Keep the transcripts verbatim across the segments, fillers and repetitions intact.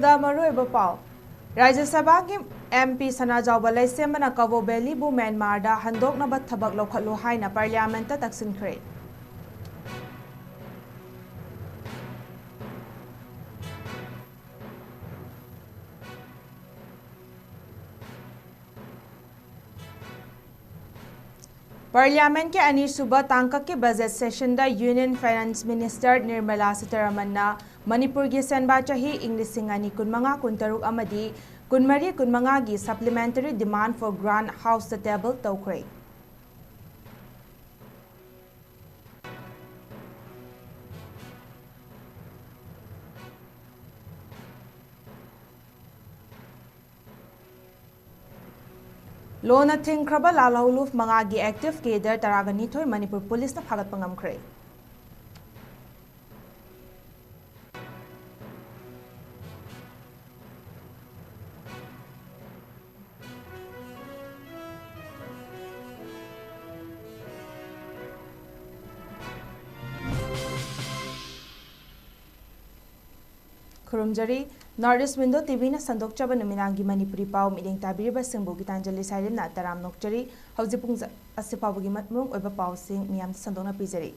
ꯗ ꯃꯔꯨꯑꯣꯏꯕ ꯄꯥꯎ꯫ ꯔꯥꯖ꯭ꯌ ꯁꯚꯥꯒꯤ MP ꯁꯅꯥꯖꯥꯎꯕ ꯂꯩꯁꯦꯝꯕꯅ ꯀꯕꯣ ꯚꯦꯂꯤꯕꯨ ꯃ꯭ꯌꯥꯟꯃꯥꯔꯗ ꯍꯟꯗꯣꯛꯅꯕ ꯊꯕꯛ ꯂꯧꯈꯠꯂꯨ ꯍꯥꯏꯅ Parliament ꯇꯛꯁꯤꯟꯈ꯭ꯔꯦ꯫ Parliament ꯀꯤ ꯑꯅꯤꯁꯨꯕ ꯇꯥꯡꯀꯛꯀꯤ budget session ꯗ Union Finance Minister ꯅꯤꯔꯃꯂꯥ ꯁꯤꯇꯥꯔꯥꯃꯟꯅ ꯃꯅꯤꯄꯨꯔꯒꯤ ꯁꯦꯟꯕꯥ ꯆꯍꯤ ꯏꯪ ꯂꯤꯁꯤꯡ ꯑꯅꯤ ꯀꯨꯟꯃꯉꯥ ꯀꯨꯟꯇꯔꯨꯛ ꯑꯃꯗꯤ ꯀꯨꯟꯃꯔꯤ ꯀꯨꯟꯃꯉꯥꯒꯤ supplementary demand for grant House ꯇ table ꯇꯧꯈ꯭ꯔꯦ꯫ ꯂꯣꯅ ꯊꯤꯡꯈ꯭ꯔꯕ ꯂꯥꯜꯍꯧꯂꯨꯞ ꯃꯉꯥꯒꯤ active cadre ꯇꯔꯥꯒ ꯅꯤꯊꯣꯏ ꯃꯅꯤꯄꯨꯔ ꯄꯨꯂꯤꯁꯅ ꯐꯥꯒꯠꯄ ꯉꯝꯈ꯭ꯔꯦ꯫ ꯈꯨꯔꯨꯝꯖꯔꯤ꯫ North East Window TV ꯅ ꯁꯟꯗꯣꯛꯆꯕ ꯅꯨꯃꯤꯗꯥꯡꯒꯤ ꯃꯅꯤꯄꯨꯔꯤ ꯄꯥꯎ ꯃꯤꯠꯌꯦꯡ ꯇꯥꯕꯤꯔꯤꯕꯁꯤꯡꯕꯨ ꯒꯤꯇꯥꯟꯖꯂꯤ ꯁꯥꯏꯔꯦꯝꯅ ꯇꯔꯥꯝꯅ ꯑꯣꯛꯆꯔꯤ꯫ ꯍꯧꯖꯤꯛ ꯄꯨꯡ ꯑꯁꯤ ꯐꯥꯎꯕꯒꯤ ꯃꯔꯨ ꯑꯣꯏꯕ ꯄꯥꯎꯁꯤꯡ ꯃꯤꯌꯥꯝꯗ ꯁꯟꯗꯣꯛꯅ ꯄꯤꯖꯔꯤ꯫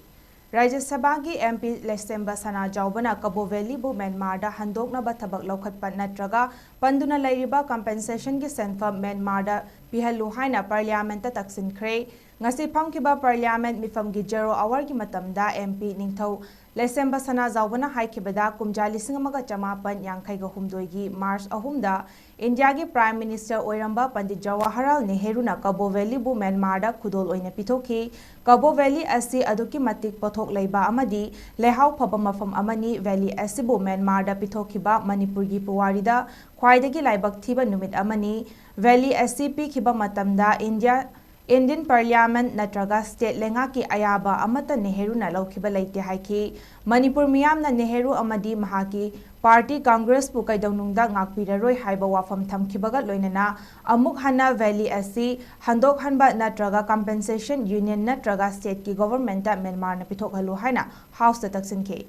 ꯔꯥꯖ꯭ꯌ ꯁꯚꯥꯒꯤ MP ꯂꯩꯁꯦꯝꯕ ꯁꯅꯥꯖꯥꯎꯕꯅ ꯀꯕꯣ ꯚꯦꯂꯤꯕꯨ ꯃ꯭ꯌꯥꯟꯃꯥꯔꯗ ꯍꯟꯗꯣꯛꯅꯕ ꯊꯕꯛ ꯂꯧꯈꯠꯄ ꯅꯠꯇ꯭ꯔꯒ ꯄꯟꯗꯨꯅ ꯂꯩꯔꯤꯕ compensation ꯒꯤ ꯁꯦꯟꯐꯝ ꯃ꯭ꯌꯥꯟꯃꯥꯔꯗ ꯄꯤꯍꯜꯂꯨ ꯍꯥꯏꯅ Parliament ꯇ ꯇꯛꯁꯤꯟꯈ꯭ꯔꯦ꯫ ꯉꯁꯤ ꯐꯝꯈꯤꯕ Parliament ꯃꯤꯐꯝꯒꯤ zero hour ꯒꯤ ꯃꯇꯝꯗ MP ꯅꯤꯡꯊꯧ ꯂꯩꯁꯦꯝꯕ ꯁꯅꯥꯖꯥꯎꯕꯅ ꯍꯥꯏꯈꯤꯕꯗ, ꯀꯨꯝꯖꯥ ꯂꯤꯁꯤꯡ ꯑꯃꯒ ꯆꯃꯥꯄꯟ ꯌꯥꯡꯈꯩꯒ ꯍꯨꯝꯗꯣꯏꯒꯤ March ꯑꯍꯨꯝꯗ ꯏꯟꯗꯤꯌꯥꯒꯤ Prime Minister ꯑꯣꯏꯔꯝꯕ ꯄꯟꯗꯤꯠ ꯖꯋꯥꯍꯔꯂꯥꯜ ꯅꯦꯍꯔꯨꯅ ꯀꯕꯣ ꯚꯦꯂꯤꯕꯨ ꯃ꯭ꯌꯥꯟꯃꯥꯔꯗ ꯈꯨꯗꯣꯜ ꯑꯣꯏꯅ ꯄꯤꯊꯣꯛꯈꯤ꯫ ꯀꯕꯣ ꯚꯦꯂꯤ ꯑꯁꯤ ꯑꯗꯨꯛꯀꯤ ꯃꯇꯤꯛ ꯄꯣꯠꯊꯣꯛ ꯂꯩꯕ ꯑꯃꯗꯤ ꯂꯩꯍꯥꯎ ꯐꯕ ꯃꯐꯝ ꯑꯃꯅꯤ꯫ ꯚꯦꯂꯤ ꯑꯁꯤꯕꯨ ꯃ꯭ꯌꯥꯟꯃꯥꯔꯗ ꯄꯤꯊꯣꯛꯈꯤꯕ ꯃꯅꯤꯄꯨꯔꯒꯤ ꯄꯨꯋꯥꯔꯤꯗ ꯈ꯭ꯋꯥꯏꯗꯒꯤ ꯂꯥꯏꯕꯛ ꯊꯤꯕ ꯅꯨꯃꯤꯠ ꯑꯃꯅꯤ꯫ ꯚꯦꯂꯤ ꯑꯁꯤ ꯄꯤꯈꯤꯕ ꯃꯇꯝꯗ ꯏꯟꯗꯤꯌꯥ, Indian Parliament ꯅꯠꯇ꯭ꯔꯒ state ꯂꯩꯉꯥꯛꯀꯤ ꯑꯌꯥꯕ ꯑꯃꯠꯇ ꯅꯦꯍꯔꯨꯅ ꯂꯧꯈꯤꯕ ꯂꯩꯇꯦ ꯍꯥꯏꯈꯤ꯫ ꯃꯅꯤꯄꯨꯔ ꯃꯤꯌꯥꯝꯅ ꯅꯦꯍꯔꯨ ꯑꯃꯗꯤ ꯃꯍꯥꯛꯀꯤ party Congress ꯄꯨ ꯀꯩꯗꯧꯅꯨꯡꯗ ꯉꯥꯛꯄꯤꯔꯔꯣꯏ ꯍꯥꯏꯕ ꯋꯥꯐꯝ ꯊꯝꯈꯤꯕꯒ ꯂꯣꯏꯅꯅ ꯑꯃꯨꯛ ꯍꯟꯅ ꯚꯦꯂꯤ ꯑꯁꯤ ꯍꯟꯗꯣꯛꯍꯟꯕ ꯅꯠꯇ꯭ꯔꯒ compensation Union ꯅꯠꯇ꯭ꯔꯒ state ꯀꯤ government ꯇ ꯃ꯭ꯌꯥꯟꯃꯥꯔꯅ ꯄꯤꯊꯣꯛꯍꯜꯂꯨ ꯍꯥꯏꯅ House ꯇ ꯇꯛꯁꯤꯟꯈꯤ꯫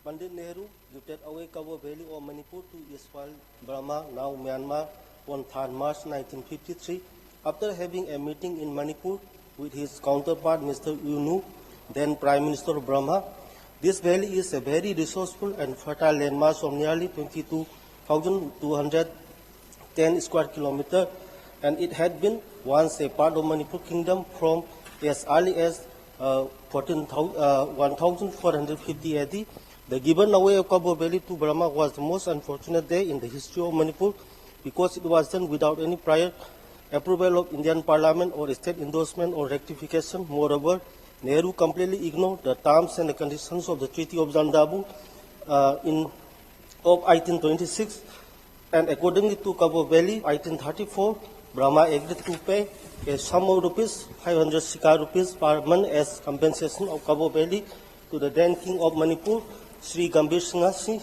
Pandit Nehru gifted away Kabo Valley of Manipur to erstwhile Burma, now Myanmar, on third March nineteen fifty-three, after having a meeting in Manipur with his counterpart Mister U Nu, then Prime Minister of Burma. This valley is a very resourceful and fertile landmass of nearly twenty-two thousand two hundred ten square kilometer, and it had been once a part of Manipur kingdom from as early as uh, fourteen thousand, uh, one thousand four hundred fifty A D. The given away of Kabo Valley to Burma was the most unfortunate day in the history of Manipur because it was done without any prior approval of Indian Parliament or state endorsement or rectification. Moreover, Nehru completely ignored the terms and the conditions of the Treaty of Zandabu uh, in of eighteen twenty-six, and accordingly to Kabo Valley, eighteen thirty-four, Burma agreed to pay a sum of rupees five hundred sika rupees per month as compensation of Kabo Valley to the then king of Manipur, Sri Gambhir Singha Singh.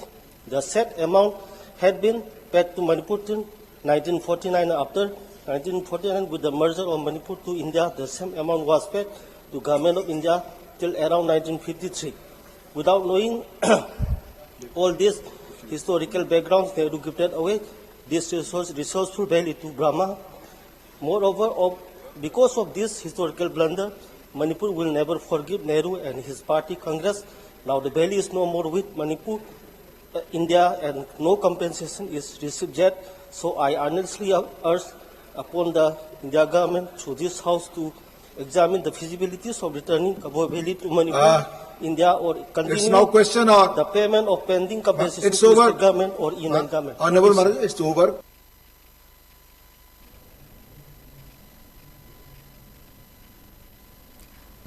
The said amount had been paid to Manipur till nineteen forty-nine. After nineteen forty-nine, with the merger of Manipur to India, the same amount was paid to Government of India till around nineteen fifty-three. Without knowing all these historical backgrounds, Nehru gifted away this resource, resourceful valley to Burma. Moreover, of, because of this historical blunder, Manipur will never forgive Nehru and his party Congress. Now the valley is no more with Manipur, uh, India, and no compensation is received yet. So I earnestly urge upon the India government through this house to examine the feasibilities of returning Kabo Valley to Manipur, Ah. India, or It's continue now question or the payment of pending compensation It's to the over. State government or Union government. Honorable Maharaj, it's over.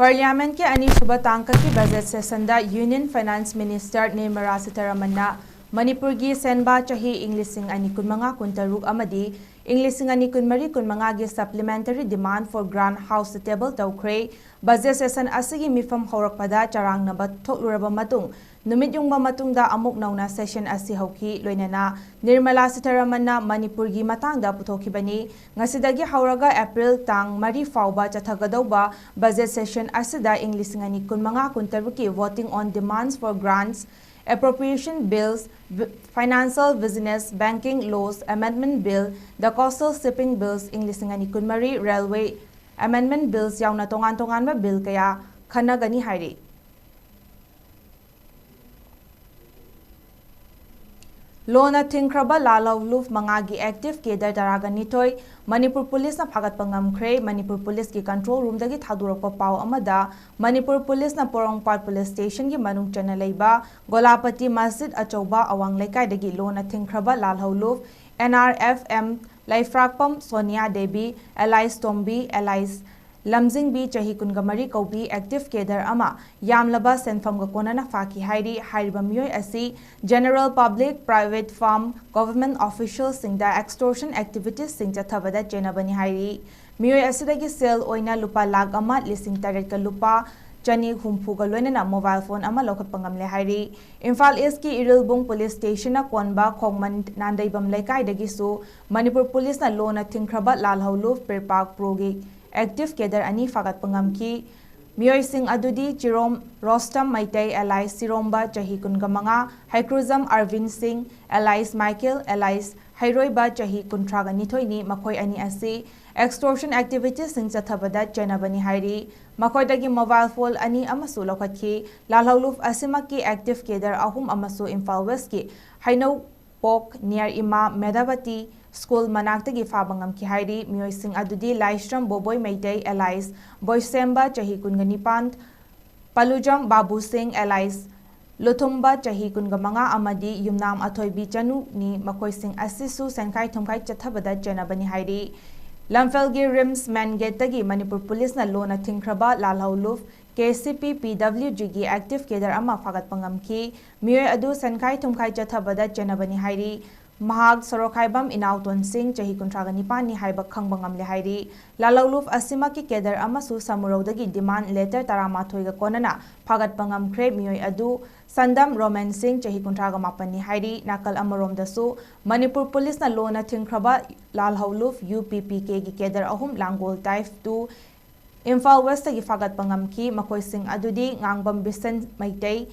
ꯄꯥꯔꯂꯤꯌꯥꯃꯦꯟꯠꯀꯤ ꯑꯅꯤꯁꯨꯕ ꯇꯥꯡꯀꯛꯀꯤ budget ꯁꯦꯁꯟꯗ union finance minister Nirmala ꯁꯤꯇꯥꯔꯥꯃꯟꯅ ꯃꯅꯤꯄꯨꯔꯒꯤ ꯁꯦꯟꯕꯥ ꯆꯍꯤ ꯏꯪ ꯂꯤꯁꯤꯡ ꯑꯅꯤ ꯀꯨꯟꯃꯉꯥ ꯀꯨꯟꯇꯔꯨꯛ ꯑꯃꯗꯤ ꯏꯪ ꯂꯤꯁꯤꯡ ꯑꯅꯤ ꯀꯨꯟꯃꯔꯤ ꯀꯨꯟꯃꯉꯥꯒꯤ ꯁꯄ꯭ꯂꯤꯃꯦꯟꯇꯔꯤ ꯗꯤꯃꯥꯟꯗ ꯐꯣꯔ ꯒ꯭ꯔꯥꯟꯠ ꯍꯥꯎꯁꯇ ꯇꯦꯕꯜ ꯇꯧꯈ꯭ꯔꯦ꯫ ꯕꯖꯦꯠ ꯁꯦꯁꯟ ꯑꯁꯤꯒꯤ ꯃꯤꯐꯝ ꯍꯧꯔꯛꯄꯗ ꯆꯔꯥꯡꯅꯕ ꯊꯣꯛꯂꯨꯔꯕ ꯃꯇꯨꯡ, ꯅꯨꯃꯤꯠ ꯌꯨꯡꯕ ꯃꯇꯨꯡꯗ ꯑꯃꯨꯛ ꯅꯧꯅ ꯁꯦꯁꯟ ꯑꯁꯤ ꯍꯧꯈꯤ꯫ ꯂꯣꯏꯅꯅ ꯅꯤꯔꯃꯂꯥ ꯁꯤꯇꯥꯔꯥꯃꯟꯅ ꯃꯅꯤꯄꯨꯔꯒꯤ ꯃꯇꯥꯡꯗ ꯄꯨꯊꯣꯛꯈꯤꯕꯅꯤ꯫ ꯉꯁꯤꯗꯒꯤ ꯍꯧꯔꯒ ꯑꯦꯄ꯭ꯔꯤꯜ ꯇꯥꯡ ꯃꯔꯤ ꯐꯥꯎꯕ ꯆꯠꯊꯒꯗꯧꯕ ꯕꯖꯦꯠ ꯁꯦꯁꯟ ꯑꯁꯤꯗ ꯏꯪ ꯂꯤꯁꯤꯡ ꯑꯅꯤ ꯀꯨꯟꯃꯉꯥ ꯀꯨꯟꯇꯔꯨꯛꯀꯤ Voting on Demands for Grants Appropriation Bills, Financial Business Banking Laws Amendment Bill, The Coastal Shipping Bills ꯏꯪ ꯂꯤꯁꯤꯡ ꯑꯅꯤ ꯀꯨꯟꯃꯔꯤ, Railway Amendment Bills ꯌꯥꯎꯅ ꯇꯣꯉꯥꯟ ꯇꯣꯉꯥꯟꯕ bill ꯀꯌꯥ ꯈꯟꯅꯒꯅꯤ ꯍꯥꯏꯔꯤ꯫ ꯂꯣꯅ ꯊꯤꯡꯈ꯭ꯔꯕ ꯂꯥꯜꯍꯧꯂꯨꯞ ꯃꯉꯥꯒꯤ active cadre ꯇꯔꯥꯒ ꯅꯤꯊꯣꯏ ꯃꯅꯤꯄꯨꯔ ꯄꯨꯂꯤꯁꯅ ꯐꯥꯒꯠꯄ ꯉꯝꯈ꯭ꯔꯦ꯫ ꯃꯅꯤꯄꯨꯔ ꯄꯨꯂꯤꯁꯀꯤ control roomꯗꯒꯤ ꯊꯥꯗꯣꯔꯛꯄ ꯄꯥꯎ ꯑꯃꯗ, ꯃꯅꯤꯄꯨꯔ ꯄꯨꯂꯤꯁꯅ ꯄꯣꯔꯣꯝꯄꯥꯠ ꯄꯨꯂꯤꯁ ꯁ꯭ꯇꯦꯁꯟꯒꯤ ꯃꯅꯨꯡ ꯆꯟꯅ ꯂꯩꯕ ꯒꯣꯂꯥꯄꯇꯤ ꯃꯁꯖꯤꯗ ꯑꯆꯧꯕ ꯑꯋꯥꯡ ꯂꯩꯀꯥꯏꯗꯒꯤ ꯂꯣꯅ ꯊꯤꯡꯈ꯭ꯔꯕ ꯂꯥꯜꯍꯧꯂꯨꯞ ꯑꯦꯟ ꯑꯥꯔ ꯑꯦꯐ ꯑꯦꯝ ꯂꯩꯐ꯭ꯔꯥꯛꯄꯝ ꯁꯣꯅꯤꯌꯥ ꯗꯦꯕꯤ, alias ꯇꯣꯝꯕꯤ, alias ꯂꯝꯖꯤꯡꯕꯤ, ꯆꯍꯤ ꯀꯨꯟꯒ ꯃꯔꯤ ꯀꯧꯕꯤ, active cadre ꯑꯃ ꯌꯥꯝꯂꯕ ꯁꯦꯟꯐꯝꯒ ꯀꯣꯟꯅꯅ ꯐꯥꯈꯤ ꯍꯥꯏꯔꯤ꯫ ꯍꯥꯏꯔꯤꯕ ꯃꯤꯑꯣꯏ ꯑꯁꯤ general public, private firm, government officialꯁꯤꯡꯗ extortion activitiesꯁꯤꯡ ꯆꯠꯊꯕꯗ ꯆꯦꯟꯅꯕꯅꯤ ꯍꯥꯏꯔꯤ꯫ ꯃꯤꯑꯣꯏ ꯑꯁꯤꯗꯒꯤ ꯁꯦꯜ ꯑꯣꯏꯅ ꯂꯨꯄꯥ ꯂꯥꯈ ꯑꯃ ꯂꯤꯁꯤꯡ ꯇꯔꯦꯠꯀ ꯂꯨꯄꯥ ꯆꯅꯤ ꯍꯨꯝꯐꯨꯒ ꯂꯣꯏꯅꯅ mobile phone ꯑꯃ ꯂꯧꯈꯠꯄ ꯉꯝꯂꯦ ꯍꯥꯏꯔꯤ꯫ ꯏꯝꯐꯥꯜ ꯏꯁꯀꯤ ꯏꯔꯤꯜꯕꯨꯡ ꯄꯨꯂꯤꯁ ꯁ꯭ꯇꯦꯁꯟꯅ ꯀꯣꯟꯕ ꯈꯣꯡꯃꯟ ꯅꯥꯟꯗꯩꯕꯝ ꯂꯩꯀꯥꯏꯗꯒꯤꯁꯨ ꯃꯅꯤꯄꯨꯔ ꯄꯨꯂꯤꯁꯅ ꯂꯣꯅ ꯊꯤꯡꯈ꯭ꯔꯕ ꯂꯥꯜꯍꯧꯂꯨꯞ ꯄꯤꯔꯄꯥꯛ ꯄ꯭ꯔꯣꯒꯤ active cadre ꯑꯅꯤ ꯐꯥꯒꯠꯄ ꯉꯝꯈꯤ꯫ ꯃꯤꯑꯣꯏꯁꯤꯡ ꯑꯗꯨꯗꯤ ꯆꯤꯔꯣꯝ ꯔꯣꯁꯇꯝ ꯃꯩꯇꯩ, alias ꯁꯤꯔꯣꯝꯕ, ꯆꯍꯤ ꯀꯨꯟꯒ ꯃꯉꯥ, ꯍꯩꯀ꯭ꯔꯨꯖꯝ ꯑꯔꯕꯤꯟ ꯁꯤꯡ, alias ꯃꯥꯏꯀꯦꯜ, alias ꯍꯩꯔꯣꯏꯕ, ꯆꯍꯤ ꯀꯨꯟꯊ꯭ꯔꯥꯒ ꯅꯤꯊꯣꯏꯅꯤ꯫ ꯃꯈꯣꯏ ꯑꯅꯤ ꯑꯁꯤ extortion activitiesꯁꯤꯡ ꯆꯠꯊꯕꯗ ꯆꯦꯟꯅꯕꯅꯤ ꯍꯥꯏꯔꯤ꯫ ꯃꯈꯣꯏꯗꯒꯤ mobile phone ꯑꯅꯤ ꯑꯃꯁꯨ ꯂꯧꯈꯠꯈꯤ꯫ ꯂꯥꯜꯍꯧꯂꯨꯞ ꯑꯁꯤꯃꯛꯀꯤ active cadre ꯑꯍꯨꯝ ꯑꯃꯁꯨ ꯏꯝꯐꯥꯜ ꯋꯦꯁꯀꯤ ꯍꯩꯅꯧ ꯄꯣꯛ near ꯏꯃꯥ ꯃꯦꯙꯥꯕꯇꯤ ꯁ꯭ꯀꯨꯜ ꯃꯅꯥꯛꯇꯒꯤ ꯐꯥꯕ ꯉꯝꯈꯤ ꯍꯥꯏꯔꯤ꯫ ꯃꯤꯑꯣꯏꯁꯤꯡ ꯑꯗꯨꯗꯤ ꯂꯥꯏꯁ꯭ꯔꯝ ꯕꯣꯕꯣꯏ ꯃꯩꯇꯩ, alias ꯕꯣꯏꯁꯦꯝꯕ, ꯆꯍꯤ ꯀꯨꯟꯒ ꯅꯤꯄꯥꯟ, ꯄꯂꯨꯖꯝ ꯕꯥꯕꯨ ꯁꯤꯡ, alias ꯂꯨꯊꯨꯝꯕ, ꯆꯍꯤ ꯀꯨꯟꯒ ꯃꯉꯥ, ꯑꯃꯗꯤ ꯌꯨꯝꯅꯥꯝ ꯑꯊꯣꯏꯕꯤ ꯆꯅꯨꯅꯤ꯫ ꯃꯈꯣꯏꯁꯤꯡ ꯑꯁꯤꯁꯨ ꯁꯦꯟꯈꯥꯏ ꯊꯨꯝꯈꯥꯏ ꯆꯠꯊꯕꯗ ꯆꯦꯟꯅꯕꯅꯤ ꯍꯥꯏꯔꯤ꯫ ꯂꯝꯐꯦꯜꯒꯤ ꯔꯤꯝꯁ main gateꯇꯒꯤ ꯃꯅꯤꯄꯨꯔ ꯄꯨꯂꯤꯁꯅ ꯂꯣꯅ ꯊꯤꯡꯈ꯭ꯔꯕ ꯂꯥꯜꯍꯧꯂꯨꯞ ꯀꯦ ꯁꯤ ꯄꯤ ꯄꯤ ꯗꯕ꯭ꯂꯤꯎ ꯖꯤꯒꯤ active cadre ꯑꯃ ꯐꯥꯒꯠꯄ ꯉꯝꯈꯤ꯫ ꯃꯤꯑꯣꯏ ꯑꯗꯨ ꯁꯦꯟꯈꯥꯏ ꯊꯨꯝꯈꯥꯏ ꯆꯠꯊꯕꯗ ꯆꯦꯟꯅꯕꯅꯤ ꯍꯥꯏꯔꯤ꯫ ꯃꯍꯥꯛ ꯁꯣꯔꯣꯛꯈꯥꯏꯕꯝ ꯏꯅꯥꯎꯇꯣꯟ ꯁꯤꯡ, ꯆꯍꯤ ꯀꯨꯟꯊ꯭ꯔꯥꯒ ꯅꯤꯄꯥꯟꯅꯤ ꯍꯥꯏꯕ ꯈꯪꯕ ꯉꯝꯂꯦ ꯍꯥꯏꯔꯤ꯫ ꯂꯥꯜꯍꯧꯂꯨꯞ ꯑꯁꯤꯃꯛꯀꯤ cadre ꯑꯃꯁꯨ ꯁꯃꯨꯔꯧꯗꯒꯤ demand letter ꯇꯔꯥꯃꯥꯊꯣꯏꯒ ꯀꯣꯟꯅꯅ ꯐꯥꯒꯠꯄ ꯉꯝꯈ꯭ꯔꯦ꯫ ꯃꯤꯑꯣꯏ ꯑꯗꯨ ꯁꯟꯗꯝ ꯔꯣꯃꯦꯟ ꯁꯤꯡ, ꯆꯍꯤ ꯀꯨꯟꯊ꯭ꯔꯥꯒ ꯃꯥꯄꯟꯅꯤ ꯍꯥꯏꯔꯤ꯫ ꯅꯥꯀꯜ ꯑꯃꯔꯣꯝꯗꯁꯨ ꯃꯅꯤꯄꯨꯔ ꯄꯨꯂꯤꯁꯅ ꯂꯣꯅ ꯊꯤꯡꯈ꯭ꯔꯕ ꯂꯥꯜꯍꯧꯂꯨꯞ ꯌꯨ ꯄꯤ ꯄꯤ ꯀꯦꯒꯤ cadre ꯑꯍꯨꯝ ꯂꯥꯡꯒꯣꯜ type two ꯏꯝꯐꯥꯜ ꯋꯦꯁꯇꯒꯤ ꯐꯥꯒꯠꯄ ꯉꯝꯈꯤ꯫ ꯃꯈꯣꯏꯁꯤꯡ ꯑꯗꯨꯗꯤ ꯉꯥꯡꯕꯝ ꯕꯤꯁꯟ ꯃꯩꯇꯩ,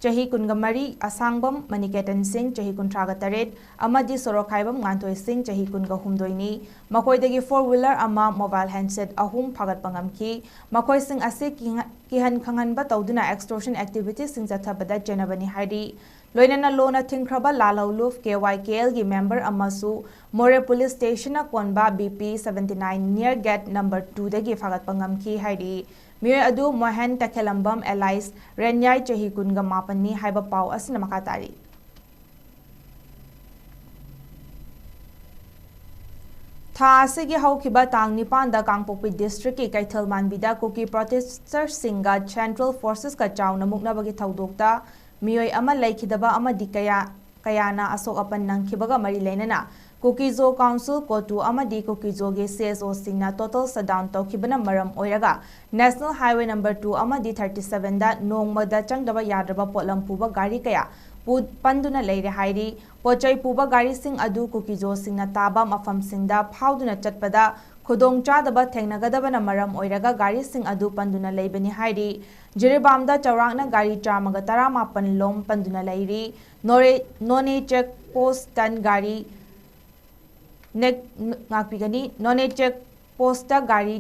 ꯆꯍꯤ ꯀꯨꯟꯒ ꯃꯔꯤ, ꯑꯁꯥꯡꯕꯝ ꯃꯅꯤꯀꯦꯇꯟ ꯁꯤꯡ, ꯆꯍꯤ ꯀꯨꯟꯊ꯭ꯔꯥꯒ ꯇꯔꯦꯠ, ꯑꯃꯗꯤ ꯁꯣꯔꯣꯛꯈꯥꯏꯕꯝ ꯉꯥꯟꯊꯣꯏ ꯁꯤꯡ, ꯆꯍꯤ ꯀꯨꯟꯒ ꯍꯨꯝꯗꯣꯏꯅꯤ꯫ ꯃꯈꯣꯏꯗꯒꯤ four wheeler ꯑꯃ, mobile handset ꯑꯍꯨꯝ ꯐꯥꯒꯠꯄ ꯉꯝꯈꯤ꯫ ꯃꯈꯣꯏꯁꯤꯡ ꯑꯁꯤ ꯀꯤꯍ-, ꯀꯤꯍꯟ ꯈꯪꯍꯟꯕ ꯇꯧꯗꯨꯅ extortion activitiesꯁꯤꯡ ꯆꯠꯊꯕꯗ ꯆꯦꯟꯅꯕꯅꯤ ꯍꯥꯏꯔꯤ꯫ ꯂꯣꯏꯅꯅ ꯂꯣꯟꯅ ꯊꯤꯡꯈ꯭ꯔꯕ ꯂꯥꯜꯍꯧꯂꯨꯞ K Y K Lꯒꯤ member ꯑꯃꯁꯨ ꯃꯣꯔꯦ police stationꯅ ꯀꯣꯟꯕ B P seventy nine near gate number twoꯗꯒꯤ ꯐꯥꯒꯠꯄ ꯉꯝꯈꯤ ꯍꯥꯏꯔꯤ꯫ ꯃꯤꯑꯣꯏ ꯑꯗꯨ ꯃꯣꯍꯦꯟ ꯇꯈꯦꯂꯝꯕꯝ alias ꯔꯦꯟꯌꯥꯏ, ꯆꯍꯤ ꯀꯨꯟꯒ ꯃꯥꯄꯟꯅꯤ ꯍꯥꯏꯕ ꯄꯥꯎ ꯑꯁꯤꯅ ꯃꯈꯥ ꯇꯥꯔꯤ꯫ ꯊꯥ ꯑꯁꯤꯒꯤ ꯍꯧꯈꯤꯕ ꯇꯥꯡ ꯅꯤꯄꯥꯟꯗ ꯀꯥꯡꯄꯣꯛꯄꯤ districtꯀꯤ ꯀꯩꯊꯦꯜ ꯃꯥꯟꯕꯤꯗ ꯀꯨꯀꯤ protesters ꯁꯤꯡꯒ central forcesꯀ ꯆꯥꯎꯅ ꯃꯨꯛꯅꯕꯒꯤ ꯊꯧꯗꯣꯛꯇ ꯃꯤꯑꯣꯏ ꯑꯃ ꯂꯩꯈꯤꯗꯕ ꯑꯃꯗꯤ ꯀꯌꯥ, ꯀꯌꯥꯅ ꯑꯁꯣꯛ ꯑꯄꯟ ꯅꯪꯈꯤꯕꯒ ꯃꯔꯤ ꯂꯩꯅꯅ ꯀꯨꯀꯤꯖꯣ council, ꯀꯣꯇꯨ ꯑꯃꯗꯤ ꯀꯨꯀꯤꯖꯣꯒꯤ C S Oꯁꯤꯡꯅ total shutdown ꯇꯧꯈꯤꯕꯅ ꯃꯔꯝ ꯑꯣꯏꯔꯒ National Highway number two ꯑꯃꯗꯤ thirty sevenꯗ ꯅꯣꯡꯃꯗ ꯆꯪꯗꯕ ꯌꯥꯗ꯭ꯔꯕ ꯄꯣꯠꯂꯝ ꯄꯨꯕ ꯒꯥꯔꯤ ꯀꯌꯥ ꯄꯨ-, ꯄꯟꯗꯨꯅ ꯂꯩꯔꯦ ꯍꯥꯏꯔꯤ꯫ ꯄꯣꯠꯆꯩ ꯄꯨꯕ ꯒꯥꯔꯤꯁꯤꯡ ꯑꯗꯨ ꯀꯨꯀꯤꯖꯣꯁꯤꯡꯅ ꯇꯥꯕ ꯃꯐꯝꯁꯤꯡꯗ ꯐꯥꯎꯗꯨꯅ ꯆꯠꯄꯗ ꯈꯨꯗꯣꯡꯆꯥꯗꯕ ꯊꯦꯡꯅꯒꯗꯕꯅ ꯃꯔꯝ ꯑꯣꯏꯔꯒ ꯒꯥꯔꯤꯁꯤꯡ ꯑꯗꯨ ꯄꯟꯗꯨꯅ ꯂꯩꯕꯅꯤ ꯍꯥꯏꯔꯤ꯫ ꯖꯤꯔꯤꯕꯥꯝꯗ ꯆꯥꯎꯔꯥꯛꯅ ꯒꯥꯔꯤ ꯆꯥꯝꯃꯒ ꯇꯔꯥꯃꯥꯄꯟ ꯂꯣꯝ ꯄꯟꯗꯨꯅ ꯂꯩꯔꯤ꯫ ꯅꯣꯔꯦ-, ꯅꯣꯅꯦ check post ꯇꯟ ꯒꯥꯔꯤ ꯅꯦꯛ-, ꯉꯥꯛꯄꯤꯒꯅꯤ꯫ ꯅꯣꯅꯦ check postꯇ ꯒꯥꯔꯤ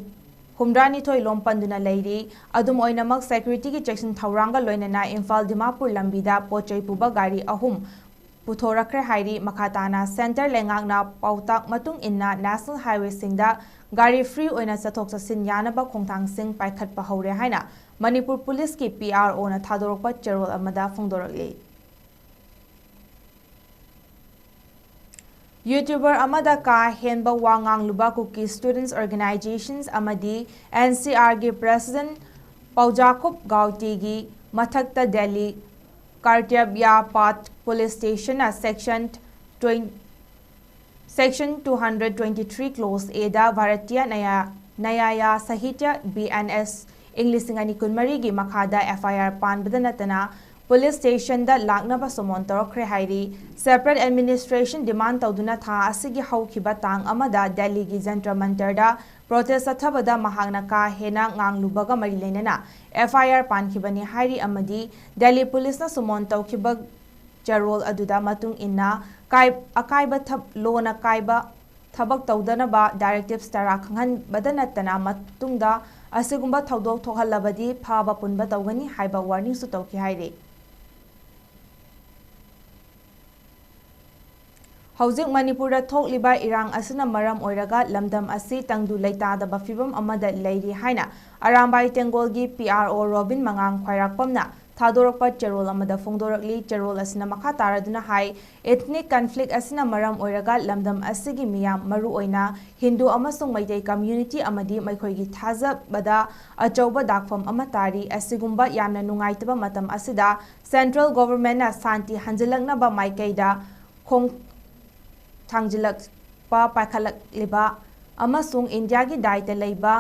ꯍꯨꯝꯗ꯭ꯔꯥꯅꯤꯊꯣꯏ ꯂꯣꯝ ꯄꯟꯗꯨꯅ ꯂꯩꯔꯤ꯫ ꯑꯗꯨꯝ ꯑꯣꯏꯅꯃꯛ, securityꯒꯤ ꯆꯦꯛꯁꯤꯟ ꯊꯧꯔꯥꯡꯒ ꯂꯣꯏꯅꯅ ꯏꯝꯐꯥꯜ ꯗꯤꯃꯥꯄꯨꯔ ꯂꯝꯕꯤꯗ ꯄꯣꯠ ꯆꯩ ꯄꯨꯕ ꯒꯥꯔꯤ ꯑꯍꯨꯝ ꯄꯨꯊꯣꯔꯛꯈ꯭ꯔꯦ ꯍꯥꯏꯔꯤ꯫ ꯃꯈꯥ ꯇꯥꯅ centre ꯂꯩꯉꯥꯛꯅ ꯄꯥꯎꯇꯥꯛ ꯃꯇꯨꯡ ꯏꯟꯅ national highwayꯁꯤꯡꯗ ꯒꯥꯔꯤ free ꯑꯣꯏꯅ ꯆꯠꯊꯣꯛ ꯆꯠꯁꯤꯟ ꯌꯥꯅꯕ ꯈꯣꯡꯊꯥꯡꯁꯤꯡ ꯄꯥꯏꯈꯠꯄ ꯍꯧꯔꯦ ꯍꯥꯏꯅ ꯃꯅꯤꯄꯨꯔ policeꯀꯤ P R Oꯅ ꯊꯥꯗꯣꯔꯛꯄ ꯆꯦꯔꯣꯜ ꯑꯃꯗ ꯐꯣꯡꯗꯣꯔꯛꯂꯤ꯫ YouTuber ꯑꯃꯗ ꯀꯥ ꯍꯦꯟꯕ ꯋꯥ ꯉꯥꯡꯂꯨꯕ Kuki Students Organizations ꯑꯃꯗꯤ N C Rꯒꯤ president ꯄꯥꯎꯖꯥꯈꯨꯞ ꯒꯥꯎꯇꯤꯒꯤ ꯃꯊꯛꯇ ꯗꯦꯜꯂꯤ ꯀꯥꯔꯇ꯭ꯌꯥꯕꯤꯌꯥ ꯄꯥꯠ police stationꯅ section twenty, section two hundred twenty-three clause Aꯗ Bharatiya ꯅꯌꯥ-, ꯅꯌꯥꯌꯥ ꯁꯥꯍꯤꯇ꯭ꯌ, B N S, ꯏꯪ ꯂꯤꯁꯤꯡ ꯑꯅꯤ ꯀꯨꯟꯃꯔꯤꯒꯤ ꯃꯈꯥꯗ F I R ꯄꯥꯟꯕꯗ ꯅꯠꯇꯅ ꯄꯨꯂꯤꯁ ꯁ꯭ꯇꯦꯁꯟꯗ ꯂꯥꯛꯅꯕ ꯁꯨꯃꯣꯟ ꯇꯧꯔꯛꯈ꯭ꯔꯦ ꯍꯥꯏꯔꯤ꯫ Separate administration demand ꯇꯧꯗꯨꯅ ꯊꯥ ꯑꯁꯤꯒꯤ ꯍꯧꯈꯤꯕ ꯇꯥꯡ ꯑꯃꯗ ꯗꯦꯜꯂꯤꯒꯤ ꯖꯟꯇꯔ ꯃꯟꯇꯔꯗ ꯄ꯭ꯔꯣꯇꯦꯁ ꯆꯠꯊꯕꯗ ꯃꯍꯥꯛꯅ ꯀꯥ ꯍꯦꯟꯅ ꯉꯥꯡꯂꯨꯕꯒ ꯃꯔꯤ ꯂꯩꯅꯅ F I R ꯄꯥꯟꯈꯤꯕꯅꯤ ꯍꯥꯏꯔꯤ ꯑꯃꯗꯤ ꯗꯦꯜꯂꯤ ꯄꯨꯂꯤꯁꯅ ꯁꯨꯃꯣꯟ ꯇꯧꯈꯤꯕ ꯆꯦꯔꯣꯜ ꯑꯗꯨꯗ ꯃꯇꯨꯡ ꯏꯟꯅ ꯀꯥꯏ-, ꯑꯀꯥꯏꯕ ꯊꯕ-, ꯂꯣꯅ ꯀꯥꯏꯕ ꯊꯕꯛ ꯇꯧꯗꯅꯕ directives ꯇꯔꯥ ꯈꯪꯍꯟꯕꯗ ꯅꯠꯇꯅ ꯃꯇꯨꯡꯗ ꯑꯁꯤꯒꯨꯝꯕ ꯊꯧꯗꯣꯛ ꯊꯣꯛꯍꯜꯂꯕꯗꯤ ꯐꯥꯕ ꯄꯨꯟꯕ ꯇꯧꯒꯅꯤ ꯍꯥꯏꯕ warningꯁꯨ ꯇꯧꯈꯤ ꯍꯥꯏꯔꯤ꯫ ꯍꯧꯖꯤꯛ ꯃꯅꯤꯄꯨꯔꯗ ꯊꯣꯛꯂꯤꯕ ꯏꯔꯥꯡ ꯑꯁꯤꯅ ꯃꯔꯝ ꯑꯣꯏꯔꯒ ꯂꯝꯗꯝ ꯑꯁꯤ ꯇꯪꯗꯨ ꯂꯩꯇꯥꯗꯕ ꯐꯤꯕꯝ ꯑꯃꯗ ꯂꯩꯔꯤ ꯍꯥꯏꯅ ꯑꯔꯥꯝꯕꯥꯏ ꯇꯦꯡꯒꯣꯜꯒꯤ P R O ꯔꯣꯕꯤꯟ ꯃꯉꯥꯡ ꯈ꯭ꯋꯥꯏꯔꯥꯛꯄꯝꯅ ꯊꯥꯗꯣꯔꯛꯄ ꯆꯦꯔꯣꯜ ꯑꯃꯗ ꯐꯣꯡꯗꯣꯔꯛꯂꯤ꯫ ꯆꯦꯔꯣꯜ ꯑꯁꯤꯅ ꯃꯈꯥ ꯇꯥꯔꯗꯨꯅ ꯍꯥꯏ, ethnic conflict ꯑꯁꯤꯅ ꯃꯔꯝ ꯑꯣꯏꯔꯒ ꯂꯝꯗꯝ ꯑꯁꯤꯒꯤ ꯃꯤꯌꯥꯝ, ꯃꯔꯨꯑꯣꯏꯅ ꯍꯤꯟꯗꯨ ꯑꯃꯁꯨꯡ ꯃꯩꯇꯩ community ꯑꯃꯗꯤ ꯃꯈꯣꯏꯒꯤ ꯊꯥꯖꯕꯗ ꯑꯆꯧꯕ ꯗꯥꯛꯐꯝ ꯑꯃ ꯇꯥꯔꯤ꯫ ꯑꯁꯤꯒꯨꯝꯕ ꯌꯥꯝꯅ ꯅꯨꯡꯉꯥꯏꯇꯕ ꯃꯇꯝ ꯑꯁꯤꯗ central governmentꯅ ꯁꯥꯟꯇꯤ ꯍꯟꯖꯤꯜꯂꯛꯅꯕ ꯃꯥꯏꯀꯩꯗ ꯈꯣꯡ ꯊꯥꯡꯖꯤꯜꯂꯛꯄ ꯄꯥꯏꯈꯠꯂꯛꯂꯤꯕ ꯑꯃꯁꯨꯡ ꯏꯟꯗꯤꯌꯥꯒꯤ ꯗꯥꯏꯇ ꯂꯩꯕ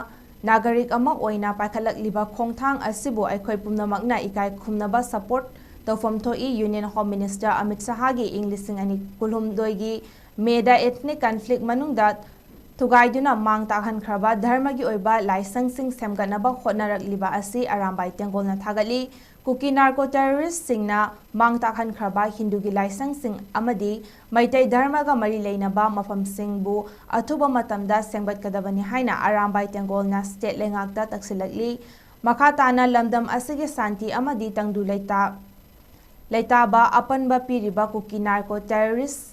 ꯅꯥꯒꯔꯤꯛ ꯑꯃ ꯑꯣꯏꯅ ꯄꯥꯏꯈꯠꯂꯛꯂꯤꯕ ꯈꯣꯡꯊꯥꯡ ꯑꯁꯤꯕꯨ ꯑꯩꯈꯣꯏ ꯄꯨꯝꯅꯃꯛꯅ ꯏꯀꯥꯏ ꯈꯨꯝꯅꯕ support ꯇꯧꯐꯝ ꯊꯣꯛꯏ꯫ Union Home Minister ꯑꯃꯤꯠ ꯁꯍꯥꯒꯤ ꯏꯪ ꯂꯤꯁꯤꯡ ꯑꯅꯤ ꯀꯨꯟꯍꯨꯝꯗꯣꯏꯒꯤ ꯃꯦꯗ ethnic conflict ꯃꯅꯨꯡꯗ ꯊꯨꯒꯥꯏꯗꯨꯅ ꯃꯥꯡ ꯇꯥꯛꯍꯟꯈ꯭ꯔꯕ ꯙꯔꯃꯒꯤ ꯑꯣꯏꯕ ꯂꯥꯏꯁꯪꯁꯤꯡ ꯁꯦꯝꯒꯠꯅꯕ ꯍꯣꯠꯅꯔꯛꯂꯤꯕ ꯑꯁꯤ ꯑꯔꯥꯝꯕꯥꯏ ꯇꯦꯡꯒꯣꯜꯅ ꯊꯥꯒꯠꯂꯤ꯫ ꯀꯨꯀꯤ narco terroristꯁꯤꯡꯅ ꯃꯥꯡ ꯇꯥꯛꯍꯟꯈ꯭ꯔꯕ ꯍꯤꯟꯗꯨꯒꯤ ꯂꯥꯏꯁꯪꯁꯤꯡ ꯑꯃꯗꯤ ꯃꯩꯇꯩ ꯙꯔꯃꯒ ꯃꯔꯤ ꯂꯩꯅꯕ ꯃꯐꯝꯁꯤꯡꯕꯨ ꯑꯊꯨꯕ ꯃꯇꯝꯗ ꯁꯦꯝꯒꯠꯀꯗꯕꯅꯤ ꯍꯥꯏꯅ ꯑꯔꯥꯝꯕꯥꯏ ꯇꯦꯡꯒꯣꯜꯅ state ꯂꯩꯉꯥꯛꯇ ꯇꯛꯁꯤꯜꯂꯛꯂꯤ꯫ ꯃꯈꯥ ꯇꯥꯅ ꯂꯝꯗꯝ ꯑꯁꯤꯒꯤ ꯁꯥꯟꯇꯤ ꯑꯃꯗꯤ ꯇꯪꯗꯨ ꯂꯩꯇꯥ-, ꯂꯩꯇꯥꯕ ꯑꯄꯟꯕ ꯄꯤꯔꯤꯕ ꯀꯨꯀꯤ narco terrorist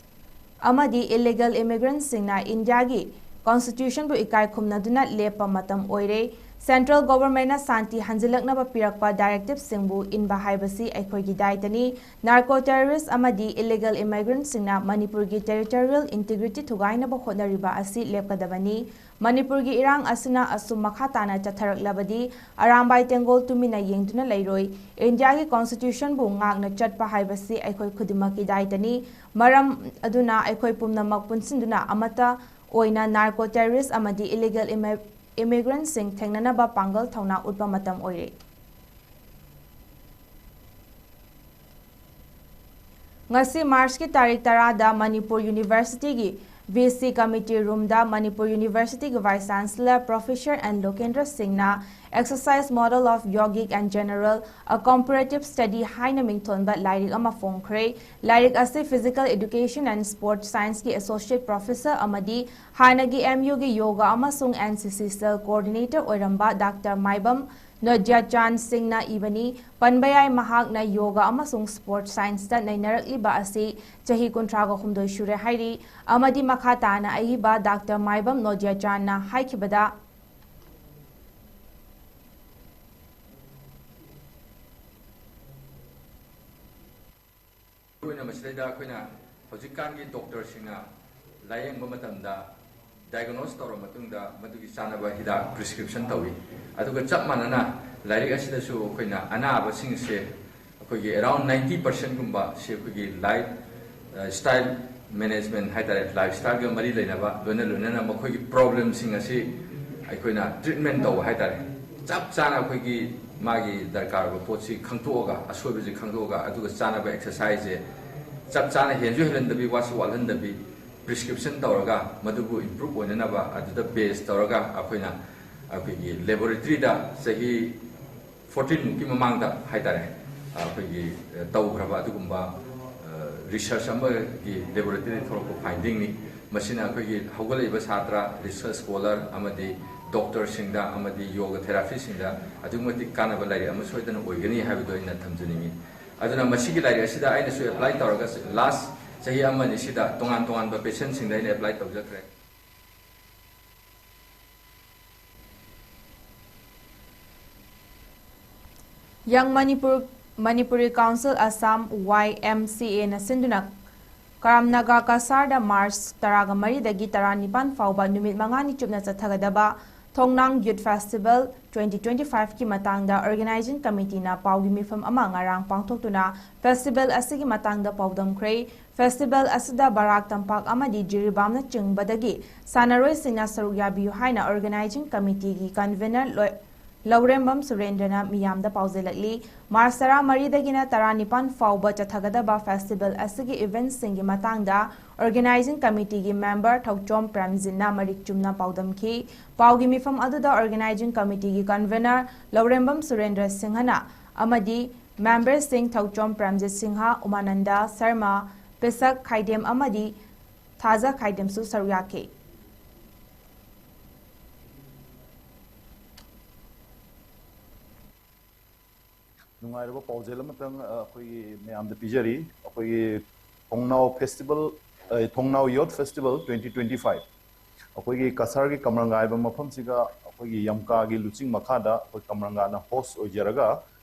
ꯑꯃꯗꯤ illegal immigrantꯁꯤꯡꯅ ꯏꯟꯗꯤꯌꯥꯒꯤ constitutionꯕꯨ ꯏꯀꯥꯏ ꯈꯨꯝꯅꯗꯨꯅ ꯂꯦꯞꯄ ꯃꯇꯝ ꯑꯣꯏꯔꯦ꯫ Central governmentꯅ ꯁꯥꯟꯇꯤ ꯍꯟꯖꯤꯜꯂꯛꯅꯕ ꯄꯤꯔꯛꯄ directiveꯁꯤꯡꯕꯨ ꯏꯟꯕ ꯍꯥꯏꯕꯁꯤ ꯑꯩꯈꯣꯏꯒꯤ ꯗꯥꯏꯇꯅꯤ꯫ Narco terrorist ꯑꯃꯗꯤ illegal immigrantꯁꯤꯡꯅ ꯃꯅꯤꯄꯨꯔꯒꯤ territorial integrity ꯊꯨꯒꯥꯏꯅꯕ ꯍꯣꯠꯅꯔꯤꯕ ꯑꯁꯤ ꯂꯦꯞꯀꯗꯕꯅꯤ꯫ ꯃꯅꯤꯄꯨꯔꯒꯤ ꯏꯔꯥꯡ ꯑꯁꯤꯅ ꯑꯁꯨꯝ ꯃꯈꯥ ꯇꯥꯅ ꯆꯠꯊꯔꯛꯂꯕꯗꯤ ꯑꯔꯥꯝꯕꯥꯏ ꯇꯦꯡꯒꯣꯜ ꯇꯨꯃꯤꯟꯅ ꯌꯦꯡꯗꯨꯅ ꯂꯩꯔꯣꯏ꯫ ꯏꯟꯗꯤꯌꯥꯒꯤ constitutionꯕꯨ ꯉꯥꯛꯅ ꯆꯠꯄ ꯍꯥꯏꯕꯁꯤ ꯑꯩꯈꯣꯏ ꯈꯨꯗꯤꯡꯃꯛꯀꯤ ꯗꯥꯏꯇꯅꯤ꯫ ꯃꯔꯝ ꯑꯗꯨꯅ ꯑꯩꯈꯣꯏ ꯄꯨꯝꯅꯃꯛ ꯄꯨꯟꯁꯤꯟꯗꯨꯅ ꯑꯃꯠꯇ ꯑꯣꯏꯅ narco terrorist ꯑꯃꯗꯤ illegal immi-, immigrantꯁꯤꯡ ꯊꯦꯡꯅꯅꯕ ꯄꯥꯡꯒꯜ ꯊꯧꯅꯥ ꯎꯠꯄ ꯃꯇꯝ ꯑꯣꯏꯔꯦ꯫ ꯉꯁꯤ ꯃꯥꯔꯆꯀꯤ ꯇꯥꯔꯤꯛ ꯇꯔꯥꯗ ꯃꯅꯤꯄꯨꯔ ꯌꯨꯅꯤꯚꯔꯁꯤꯇꯤꯒꯤ ꯚꯤ ꯁꯤ ꯀꯃꯤꯇꯤ ꯔꯨꯝꯗ ꯃꯅꯤꯄꯨꯔ ꯌꯨꯅꯤꯚꯔꯁꯤꯇꯤꯒꯤ vice chancellor professor N Lokendra ꯁꯤꯡꯅ Exercise Model of Yogic and General, A Comparative Study ꯍꯥꯏꯅ ꯃꯤꯡꯊꯣꯟꯕ ꯂꯥꯏꯔꯤꯛ ꯑꯃ ꯐꯣꯡꯈ꯭ꯔꯦ꯫ ꯂꯥꯏꯔꯤꯛ ꯑꯁꯤ Physical Education and Sport Scienceꯀꯤ Associate Professor ꯑꯃꯗꯤ ꯍꯥꯟꯅꯒꯤ ꯑꯦꯝ ꯌꯨꯒꯤ ꯌꯣꯒꯥ ꯑꯃꯁꯨꯡ ꯑꯦꯟ ꯁꯤ ꯁꯤ cell coordinator ꯑꯣꯏꯔꯝꯕ ꯗꯥꯛꯇꯔ ꯃꯥꯏꯕꯝ ꯅꯣꯗ꯭ꯌꯥꯆꯥꯟ ꯁꯤꯡꯅ ꯏꯕꯅꯤ꯫ ꯄꯟꯕ ꯌꯥꯏ, ꯃꯍꯥꯛꯅ ꯌꯣꯒꯥ ꯑꯃꯁꯨꯡ ꯁ꯭ꯄꯣꯔꯠꯁ ꯁꯥꯏꯟꯁꯇ ꯅꯩꯅꯔꯛꯂꯤꯕ ꯑꯁꯤ ꯆꯍꯤ ꯀꯨꯟꯊ꯭ꯔꯥꯒ ꯍꯨꯝꯗꯣꯏ ꯁꯨꯔꯦ ꯍꯥꯏꯔꯤ꯫ ꯑꯃꯗꯤ ꯃꯈꯥ ꯇꯥꯅ ꯑꯏꯕ ꯗꯥꯛꯇꯔ ꯃꯥꯏꯕꯝ ꯅꯣꯗ꯭ꯌꯥꯆꯥꯟꯅ ꯍꯥꯏꯈꯤꯕꯗ, ꯑꯣꯏꯅ ꯃꯁꯤꯗꯩꯗ ꯑꯩꯈꯣꯏꯅ ꯍꯧꯖꯤꯛꯀꯥꯟꯒꯤ ꯗꯣꯛꯇꯔꯁꯤꯡꯅ ꯂꯥꯌꯦꯡꯕ ꯃꯇꯝꯗ diagnose ꯇꯧꯔ ꯃꯇꯨꯡꯗ ꯃꯗꯨꯒꯤ ꯆꯥꯅꯕ ꯍꯤꯗꯥꯛ prescription ꯇꯧꯏ꯫ ꯑꯗꯨꯒ ꯆꯞ ꯃꯥꯟꯅꯅ ꯂꯥꯏꯔꯤꯛ ꯑꯁꯤꯗꯁꯨ ꯑꯩꯈꯣꯏꯅ ꯑꯅꯥꯕꯁꯤꯡꯁꯦ ꯑꯩꯈꯣꯏꯒꯤ around ninety percent ꯒꯨꯝꯕ ꯁꯤ ꯑꯩꯈꯣꯏꯒꯤ life style management ꯍꯥꯏ ꯇꯥꯔꯦ, lifestyleꯒ ꯃꯔꯤ ꯂꯩꯅꯕ, ꯂꯣꯏꯅ ꯂꯣꯏꯅꯅ ꯃꯈꯣꯏꯒꯤ problemꯁꯤꯡ ꯑꯁꯤ ꯑꯩꯈꯣꯏꯅ treatment ꯇꯧꯕ ꯍꯥꯏ ꯇꯥꯔꯦ꯫ ꯆꯞ ꯆꯥꯅ ꯑꯩꯈꯣꯏꯒꯤ ꯃꯥꯒꯤ ꯗꯔꯀꯥꯔ ꯑꯣꯏꯕ ꯄꯣꯠꯁꯤ ꯈꯪꯗꯣꯛꯑꯒ, ꯑꯁꯣꯏꯕꯁꯤ ꯈꯪꯗꯣꯛꯑꯒ, ꯑꯗꯨꯒ ꯆꯥꯅꯕ exerciseꯁꯦ ꯆꯞ ꯆꯥꯅ ꯍꯦꯟꯁꯨ ꯍꯦꯜꯍꯟꯗꯕꯤ, ꯋꯥꯠꯁꯨ ꯋꯥꯠꯍꯟꯗꯕꯤ, prescription ꯇꯧꯔꯒ ꯃꯗꯨꯕꯨ improve ꯑꯣꯏꯅꯅꯕ ꯑꯗꯨꯗ base ꯇꯧꯔꯒ ꯑꯩꯈꯣꯏꯅ ꯑꯩꯈꯣꯏꯒꯤ laboratoryꯗ ꯆꯍꯤ fourteen ꯃꯨꯛꯀꯤ ꯃꯃꯥꯡꯗ ꯍꯥꯏ ꯇꯥꯔꯦ, ꯑꯩꯈꯣꯏꯒꯤ ꯇꯧꯈ꯭ꯔꯕ ꯑꯗꯨꯒꯨꯝꯕ research ꯑꯃꯒꯤ laboratoryꯗꯒꯤ ꯊꯣꯛꯂꯛꯄ findingꯅꯤ꯫ ꯃꯁꯤꯅ ꯑꯩꯈꯣꯏꯒꯤ ꯍꯧꯒꯠꯂꯛꯏꯕ ꯁꯥꯇ꯭ꯔ, research scholar ꯑꯃꯗꯤ ꯗꯣꯛꯇꯔꯁꯤꯡꯗ ꯑꯃꯗꯤ ꯌꯣꯒ ꯊꯦꯔꯥꯄꯤꯁꯤꯡꯗ ꯑꯗꯨꯛꯀꯤ ꯃꯇꯤꯛ ꯀꯥꯟꯅꯕ ꯂꯥꯏꯔꯤꯛ ꯑꯃ ꯁꯣꯏꯗꯅ ꯑꯣꯏꯒꯅꯤ ꯍꯥꯏꯕꯗꯨ ꯑꯩꯅ ꯊꯝꯖꯅꯤꯡꯏ꯫ ꯑꯗꯨꯅ ꯃꯁꯤꯒꯤ ꯂꯥꯏꯔꯤꯛ ꯑꯁꯤꯗ ꯑꯩꯅꯁꯨ apply ꯇꯧꯔꯒ last ꯆꯍꯤ ꯑꯃ ꯑꯅꯤꯁꯤꯗ ꯇꯣꯉꯥꯟ ꯇꯣꯉꯥꯟꯕ patientꯁꯤꯡꯗ ꯑꯩꯅ apply ꯇꯧꯖꯈ꯭ꯔꯦ꯫ Young Manipur, Manipuri Council Assam, Y M C Aꯅ ꯁꯤꯟꯗꯨꯅ ꯀꯥꯝꯅꯥꯒꯥ ꯀꯁꯥꯔꯗ ꯃꯥꯔꯆ ꯇꯔꯥꯃꯔꯤꯗꯒꯤ ꯇꯔꯥꯅꯤꯄꯥꯟ ꯐꯥꯎꯕ ꯅꯨꯃꯤꯠ ꯃꯉꯥꯅꯤ ꯆꯨꯞꯅ ꯆꯠꯊꯒꯗꯕ ꯊꯣꯡꯅꯥꯡ Youth Festival twenty twenty-fiveꯀꯤ ꯃꯇꯥꯡꯗ Organizing Committeeꯅ ꯄꯥꯎꯒꯤ ꯃꯤꯐꯝ ꯑꯃ ꯉꯔꯥꯡ ꯄꯥꯡꯊꯣꯛꯇꯨꯅ festival ꯑꯁꯤꯒꯤ ꯃꯇꯥꯡꯗ ꯄꯥꯎꯗꯝꯈ꯭ꯔꯦ꯫ Festival ꯑꯁꯤꯗ ꯕꯔꯥꯛ ꯇꯝꯄꯥꯛ ꯑꯃꯗꯤ ꯖꯤꯔꯤꯕꯥꯝꯅꯆꯤꯡꯕꯗꯒꯤ ꯁꯥꯟꯅꯔꯣꯏꯁꯤꯡꯅ ꯁꯔꯨꯛ ꯌꯥꯕꯤꯌꯨ ꯍꯥꯏꯅ Organizing Committeeꯒꯤ convener ꯂꯣꯏ-, ꯂꯧꯔꯦꯝꯕꯝ ꯁꯨꯔꯦꯟꯗ꯭ꯔꯅ ꯃꯤꯌꯥꯝꯗ ꯄꯥꯎꯖꯦꯜꯂꯛꯂꯤ꯫ ꯃꯥꯔꯆ ꯇꯔꯥꯃꯔꯤꯗꯒꯤꯅ ꯇꯔꯥꯅꯤꯄꯥꯟ ꯐꯥꯎꯕ ꯆꯠꯊꯒꯗꯕ ꯐꯦꯁꯇꯤꯚꯦꯜ ꯑꯁꯤꯒꯤ ꯏꯚꯦꯟꯠꯁꯤꯡꯒꯤ ꯃꯇꯥꯡꯗ ꯑꯣꯔꯒꯅꯥꯏꯖꯤꯡ ꯀꯃꯤꯇꯤꯒꯤ ꯃꯦꯝꯕꯔ ꯊꯧꯆꯣꯝ ꯄ꯭ꯔꯦꯝꯖꯤꯠꯅ ꯃꯔꯤꯛ ꯆꯨꯝꯅ ꯄꯥꯎꯗꯝꯈꯤ꯫ ꯄꯥꯎꯒꯤ ꯃꯤꯐꯝ ꯑꯗꯨꯗ ꯑꯣꯔꯒꯅꯥꯏꯖꯤꯡ ꯀꯃꯤꯇꯤꯒꯤ ꯀꯟꯚꯦꯅꯔ ꯂꯧꯔꯦꯝꯕꯝ ꯁꯨꯔꯦꯟꯗ꯭ꯔ ꯁꯤꯡꯍꯅ ꯑꯃꯗꯤ ꯃꯦꯝꯕꯔꯁꯤꯡ ꯊꯧꯆꯣꯝ ꯄ꯭ꯔꯦꯝꯖꯤꯠ ꯁꯤꯡꯍ, ꯎꯃꯥꯅꯟꯗ ꯁꯔꯃ, ꯄꯤꯁꯛ ꯈꯥꯏꯗꯦꯝ ꯑꯃꯗꯤ ꯊꯥꯖ ꯈꯥꯏꯗꯦꯝꯁꯨ ꯁꯔꯨꯛ ꯌꯥꯈꯤ꯫ ꯅꯨꯡꯉꯥꯏꯔꯕ ꯄꯥꯎꯖꯦꯜ ꯑꯃꯇꯪ, ꯑ, ꯑꯩꯈꯣꯏꯒꯤ ꯃꯌꯥꯝꯗ ꯄꯤꯖꯔꯤ꯫ ꯑꯩꯈꯣꯏꯒꯤ ꯊꯣꯡꯅꯥꯎ ꯐꯦꯁꯇꯤꯚꯦꯜ, ꯑ, ꯊꯣꯡꯅꯥꯎ ꯌꯣꯠ ꯐꯦꯁꯇꯤꯚꯦꯜ ꯇ꯭ꯋꯦꯟꯇꯤ ꯇ꯭ꯋꯦꯟꯇꯤ ꯐꯥꯏꯚ ꯑꯩꯈꯣꯏꯒꯤ ꯀꯁꯥꯔꯒꯤ ꯀꯃꯔꯪꯒꯥ ꯍꯥꯏꯕ ꯃꯐꯝꯁꯤꯒ ꯑꯩꯈꯣꯏꯒꯤ ꯌꯝꯀꯥꯒꯤ ꯂꯨꯆꯤꯡ ꯃꯈꯥꯗ ꯑꯩꯈꯣꯏ ꯀꯃꯔꯪꯒꯥꯅ ꯍꯣꯁ ꯑꯣꯏꯖꯔꯒ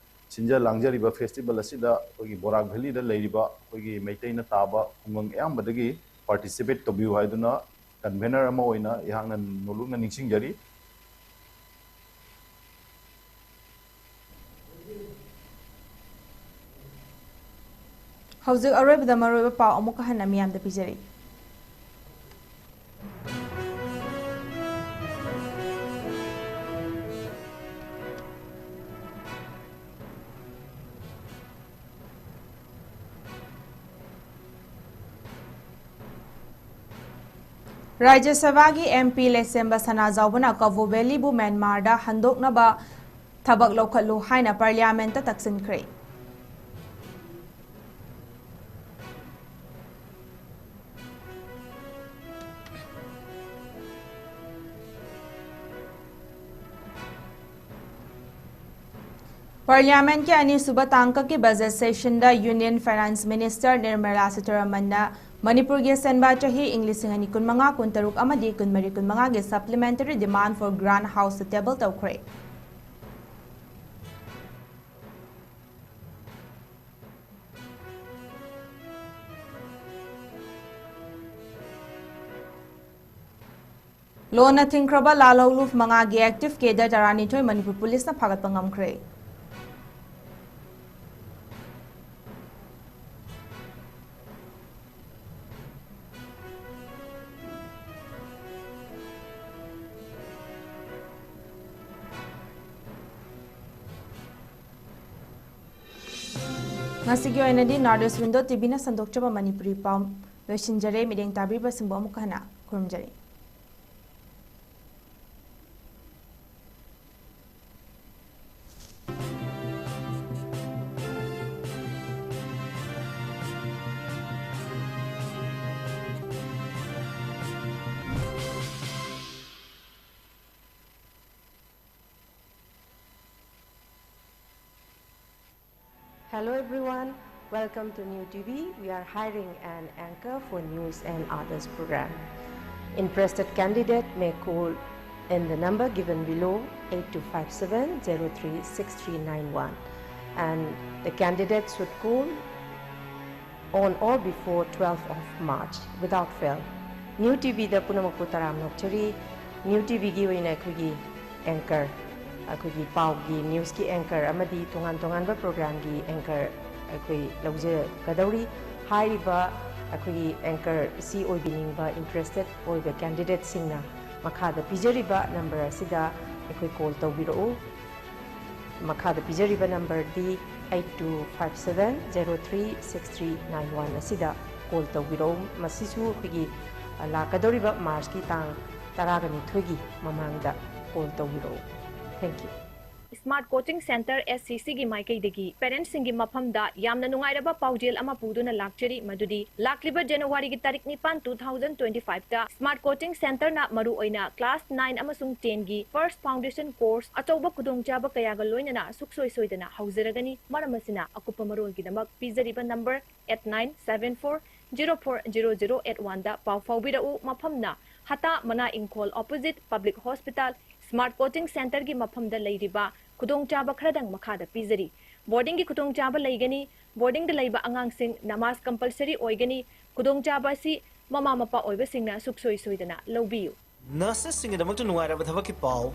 ꯁꯤꯟꯖ ꯂꯥꯡꯖꯔꯤꯕ ꯐꯦꯁꯇꯤꯚꯦꯜ ꯑꯁꯤꯗ ꯑꯩꯈꯣꯏꯒꯤ ꯕꯣꯔꯥꯛ ꯚꯦꯂꯤꯗ ꯂꯩꯔꯤꯕ ꯑꯩꯈꯣꯏꯒꯤ ꯃꯩꯇꯩꯅ ꯇꯥꯕ ꯈꯨꯡꯒꯪ ꯑꯌꯥꯝꯕꯗꯒꯤ ꯄꯥꯔꯇꯤꯁꯤꯄꯦꯠ ꯇꯧꯕꯤꯌꯨ ꯍꯥꯏꯗꯨꯅ ꯀꯟꯚꯦꯅꯔ ꯑꯃ ꯑꯣꯏꯅ ꯑꯩꯍꯥꯛꯅ ꯅꯣꯂꯨꯛꯅ ꯅꯤꯡꯁꯤꯡꯖꯔꯤ꯫ ꯍꯧꯖꯤꯛ ꯑꯔꯣꯏꯕꯗ ꯃꯔꯨꯑꯣꯏꯕ ꯄꯥꯎ ꯑꯃꯨꯛꯀ ꯍꯟꯅ ꯃꯤꯌꯥꯝꯗ ꯄꯤꯖꯔꯤ꯫ ꯔꯥꯖ꯭ꯌ ꯁꯚꯥꯒꯤ ꯑꯦꯝ ꯄꯤ ꯂꯩꯁꯦꯝꯕ ꯁꯅꯥꯖꯥꯎꯕꯅ ꯀꯕꯣ ꯚꯦꯂꯤꯕꯨ ꯃ꯭ꯌꯥꯟꯃꯥꯔꯗ ꯍꯟꯗꯣꯛꯅꯕ ꯊꯕꯛ ꯂꯧꯈꯠꯂꯨ ꯍꯥꯏꯅ ꯄꯥꯔꯂꯤꯌꯥꯃꯦꯟꯠꯇ ꯇꯛꯁꯤꯟꯈ꯭ꯔꯦ꯫ ꯄꯥꯔꯂꯤꯌꯥꯃꯦꯟꯠꯀꯤ ꯑꯅꯤꯁꯨꯕ ꯇꯥꯡꯀꯛꯀꯤ ꯕꯖꯦꯠ ꯁꯦꯁꯟꯗ ꯌꯨꯅꯤꯌꯟ ꯐꯥꯏꯅꯥꯟꯁ ꯃꯤꯅꯤꯁꯇꯔ ꯅꯤꯔꯃꯂꯥ ꯁꯤꯇꯥꯔꯥꯃꯟꯅ ꯃꯅꯤꯄꯨꯔꯒꯤ ꯑꯁꯦꯟꯕ ꯆꯍꯤ ꯏꯪ ꯂꯤꯁꯤꯡ ꯑꯅꯤ ꯀꯨꯟꯃꯉꯥ, ꯀꯨꯟꯇꯔꯨꯛ ꯑꯃꯗꯤ ꯀꯨꯟꯃꯔꯤ, ꯀꯨꯟꯃꯉꯥꯒꯤ ꯁꯄ꯭ꯂꯤꯃꯦꯟꯇꯔꯤ ꯗꯤꯃꯥꯟ ꯐꯣꯔ ꯒ꯭ꯔꯥꯟꯠ ꯍꯥꯎꯁꯇ ꯇꯦꯕꯜ ꯇꯧꯈ꯭ꯔꯦ꯫ ꯂꯣꯟꯅ ꯊꯤꯡꯈ꯭ꯔꯕ ꯂꯥꯜꯍꯧꯂꯨꯞ ꯃꯉꯥꯒꯤ ꯑꯦꯛꯇꯤꯚ ꯀꯦꯗꯔ ꯇꯔꯥꯅꯤꯊꯣꯏ ꯃꯅꯤꯄꯨꯔ ꯄꯨꯂꯤꯁꯅ ꯐꯥꯒꯠꯄ ꯉꯝꯈ꯭ꯔꯦ꯫ ꯉꯁꯤꯒꯤ ꯑꯣꯏꯅꯗꯤ North East Window ꯇꯤꯚꯤꯅ ꯁꯟꯗꯣꯛꯆꯕ ꯃꯅꯤꯄꯨꯔꯤ ꯄꯥꯎ ꯂꯣꯏꯁꯤꯟꯖꯔꯦ꯫ ꯃꯤꯠꯌꯦꯡ ꯇꯥꯕꯤꯕꯁꯤꯡꯕꯨ ꯑꯃꯨꯛꯀ ꯍꯟꯅ ꯈꯨꯔꯨꯝꯖꯔꯤ꯫ Hello everyone, welcome to New T V. We are hiring an anchor for news and others program. Interested candidate may call in the number given below, eight two five seven zero three six three nine one, and the candidate should call on or before twelfth of March without fail. New T Vꯗ ꯄꯨꯝꯅꯃꯛꯄꯨ ꯇꯔꯥꯝꯅ ꯑꯣꯛꯆꯔꯤ꯫ New T Vꯒꯤ ꯑꯣꯏꯅ ꯑꯩꯈꯣꯏꯒꯤ anchor, ꯑꯩꯈꯣꯏꯒꯤ ꯄꯥꯎꯒꯤ, newsꯀꯤ anchor ꯑꯃꯗꯤ ꯇꯣꯉꯥꯟ ꯇꯣꯉꯥꯟꯕ programꯒꯤ anchor ꯑꯩꯈꯣꯏ ꯂꯧꯖꯒꯗꯧꯔꯤ꯫ ꯍꯥꯏꯔꯤꯕ ꯑꯩꯈꯣꯏꯒꯤ anchor ꯑꯁꯤ ꯑꯣꯏꯕꯤꯅꯤꯡꯕ interested ꯑꯣꯏꯕ candidateꯁꯤꯡꯅ ꯃꯈꯥꯗ ꯄꯤꯖꯔꯤꯕ number ꯑꯁꯤꯗ ꯑꯩꯈꯣꯏ call ꯇꯧꯕꯤꯔꯛꯎ꯫ ꯃꯈꯥꯗ ꯄꯤꯖꯔꯤꯕ numberꯗꯤ eight two five seven zero three six three nine one ꯑꯁꯤꯗ call ꯇꯧꯕꯤꯔꯛꯎ꯫ ꯃꯁꯤꯁꯨ ꯑꯩꯈꯣꯏꯒꯤ, ꯑ, ꯂꯥꯛꯀꯗꯧꯔꯤꯕ Marchꯀꯤ ꯇꯥꯡ ꯇꯔꯥꯒ ꯅꯤꯊꯣꯏꯒꯤ ꯃꯃꯥꯡꯗ call ꯇꯧꯕꯤꯔꯛꯎ꯫ Thank you. Smart Coaching Centre, S C Cꯒꯤ ꯃꯥꯏꯀꯩꯗꯒꯤ parentsꯁꯤꯡꯒꯤ ꯃꯐꯝꯗ ꯌꯥꯝꯅ ꯅꯨꯡꯉꯥꯏꯔꯕ ꯄꯥꯎꯖꯦꯜ ꯑꯃ ꯄꯨꯗꯨꯅ ꯂꯥꯛꯆꯔꯤ, ꯃꯗꯨꯗꯤ ꯂꯥꯛꯂꯤꯕ Januaryꯒꯤ ꯇꯥꯔꯤꯛ ꯅꯤꯄꯥꯟ, two thousand twenty fiveꯇ Smart Coaching Centreꯅ ꯃꯔꯨꯑꯣꯏꯅ class nine ꯑꯃꯁꯨꯡ tenꯒꯤ first foundation course ꯑꯆꯧꯕ ꯈꯨꯗꯣꯡꯆꯥꯕ ꯀꯌꯥꯒ ꯂꯣꯏꯅꯅ ꯁꯨꯛꯁꯣꯏ ꯁꯣꯏꯗꯅ ꯍꯧꯖꯔꯒꯅꯤ꯫ ꯃꯔꯝ ꯑꯁꯤꯅ, ꯑꯀꯨꯞꯄ ꯃꯔꯣꯜꯒꯤꯗꯃꯛ ꯄꯤꯖꯔꯤꯕ number eight nine seven four zero four zero zero eight oneꯗ ꯄꯥꯎ ꯐꯥꯎꯕꯤꯔꯛꯎ꯫ ꯃꯐꯝꯅ ꯍꯇꯥ ꯃꯅꯥ ꯏꯪꯈꯣꯜ opposite Public Hospital, Smart Coaching Centreꯒꯤ ꯃꯐꯝꯗ ꯂꯩꯔꯤꯕ ꯈꯨꯗꯣꯡꯆꯥꯕ ꯈꯔꯗꯪ ꯃꯈꯥꯗ ꯄꯤꯖꯔꯤ꯫ Boardingꯒꯤ ꯈꯨꯗꯣꯡꯆꯥꯕ ꯂꯩꯒꯅꯤ꯫ Boardingꯗ ꯂꯩꯕ ꯑꯉꯥꯡꯁꯤꯡ ꯅꯃꯥꯖ compulsory ꯑꯣꯏꯒꯅꯤ꯫ ꯈꯨꯗꯣꯡꯆꯥꯕ ꯑꯁꯤ ꯃꯃꯥ ꯃꯄꯥ ꯑꯣꯏꯕꯁꯤꯡꯅ ꯁꯨꯛꯁꯣꯏ ꯁꯣꯏꯗꯅ ꯂꯧꯕꯤꯌꯨ꯫ Nurseꯁꯤꯡꯒꯤꯗꯃꯛꯇ ꯅꯨꯡꯉꯥꯏꯔꯕ ꯊꯕꯛꯀꯤ ꯄꯥꯎ꯫